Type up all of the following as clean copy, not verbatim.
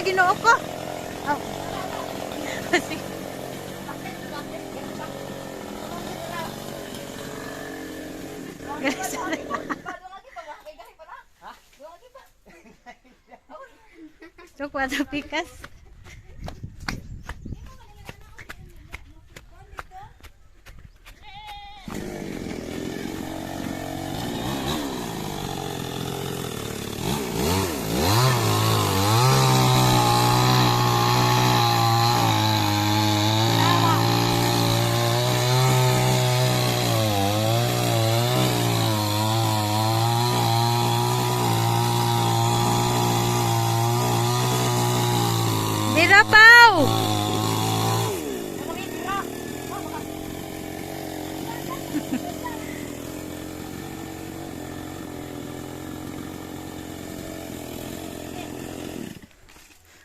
Ay, Ginoo ko. Oh. Sige. So, kwatro pikas. Mira, Pau!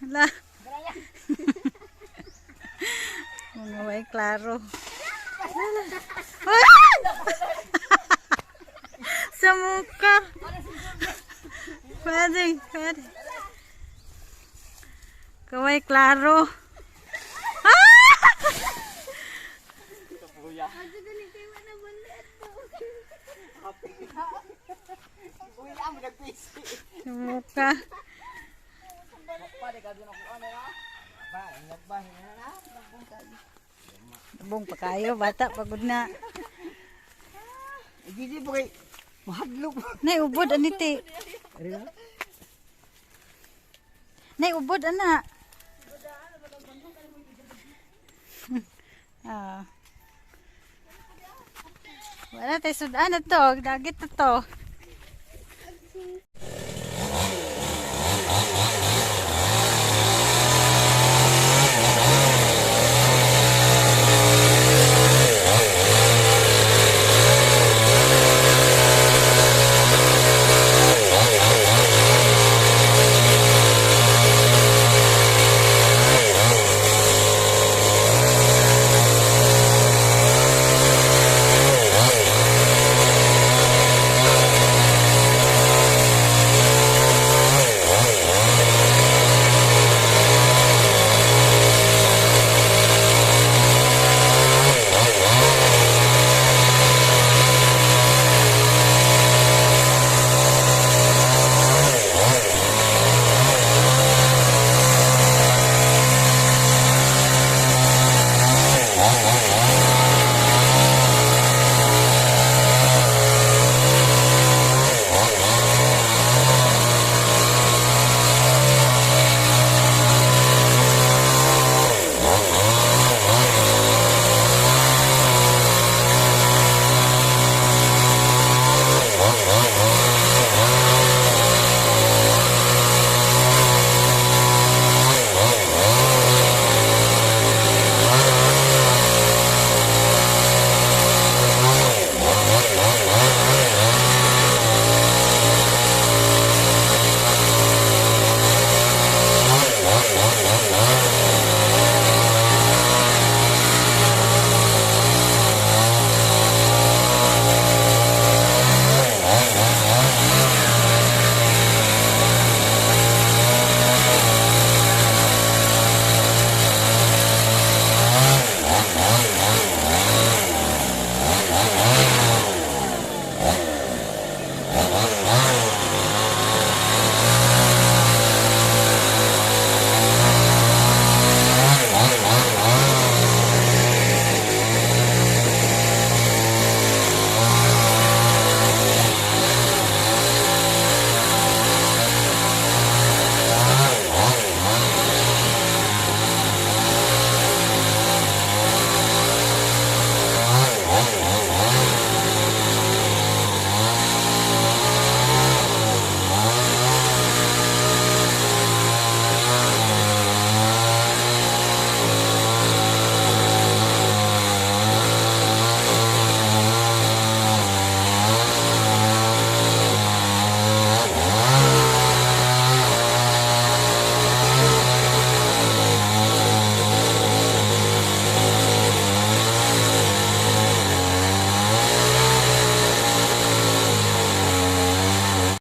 Hala. Mga way klaro. Hala. Ah! Sa mukha. Pwede, pwede. Kaway klaro. Ah! Sa mukha. Bong pa kayo, bata, pagod na. Hindi po kay mahadlok. Nay, ubod, aniti. Nay, ubod, ana. Ah. Wala tayo sudan na to. Dagit na to.